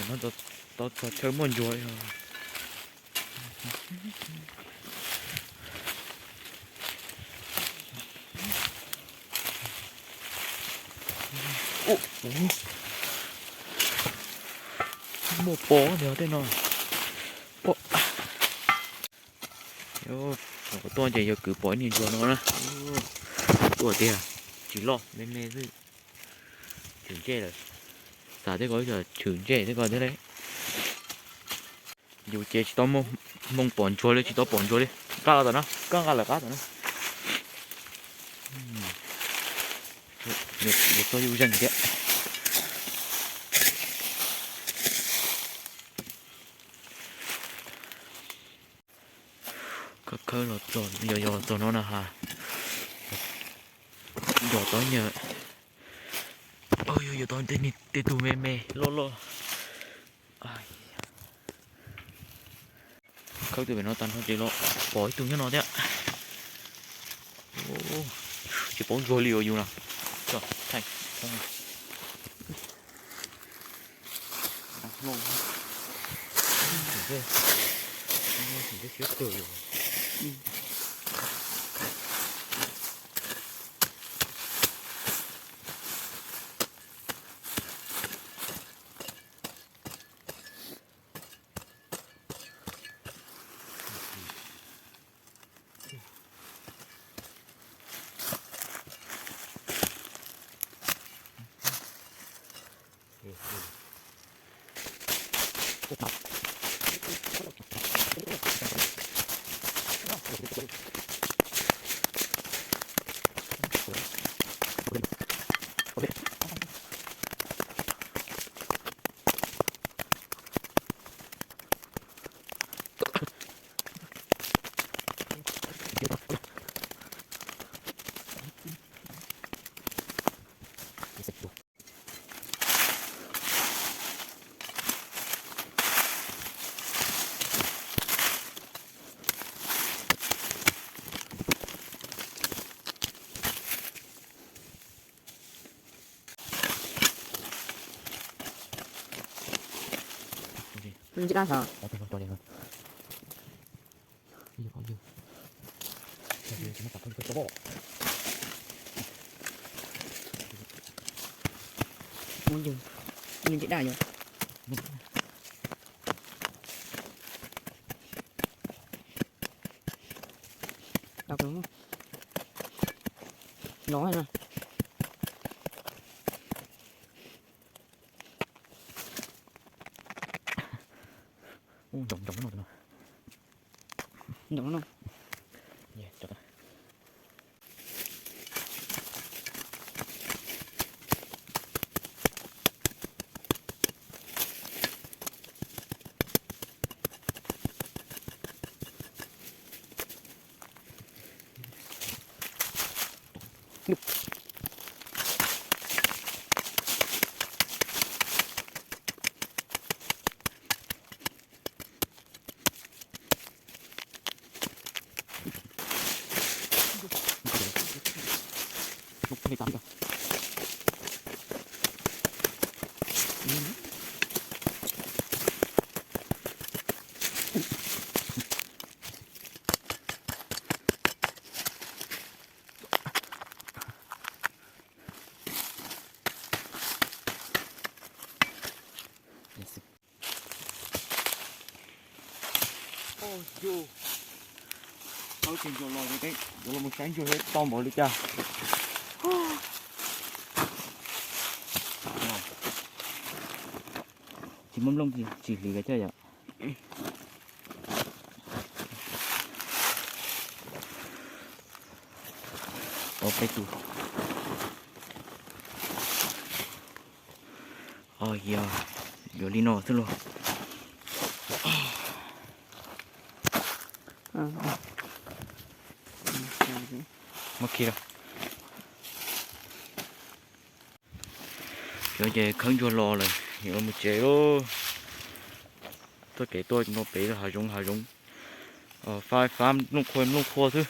Tau txog chaw muaj ntsuag li. Muaj pos ntag tej no. Tuaj ces yog kwv pom ib niag ntsuag no na. Tuaj tiag, tsis loj, me me xwb. Tshwm ntsej lawm. Xav tej ko tshwm ntsej tej ko thiab li. Yus ces tsis tau muaj hmoo pom ntsuag li, tsis tau pom ntsuag li. Nqa los tom no, koj nqa lawm qab tom no. Yuav txog yus zeeg thiab. Khawb khawb los txog, yog yog txog no na has. Yog tau nyuag, yog tau tej tug me me loj loj. Khawb twb pem no tag nrho ces los pom ib tug nyob no thiab. Tsis paub ntsuag li uas yus no. Ces ntsuag los, yuav los mus saib ntsuag tau npaum li cas. Tsis muaj nplooj tsis hliv kav coj yom. Tau peb tus. Yog, yuav li no xwb lauj. Muab khi rau. Yog ces khawb ntsuag los lawm, yuav los mus tsev lauj. Txoj kev tuaj no pem hav zoov hav zoov, fab fab nplooj qhuav nplooj qhuav xwb.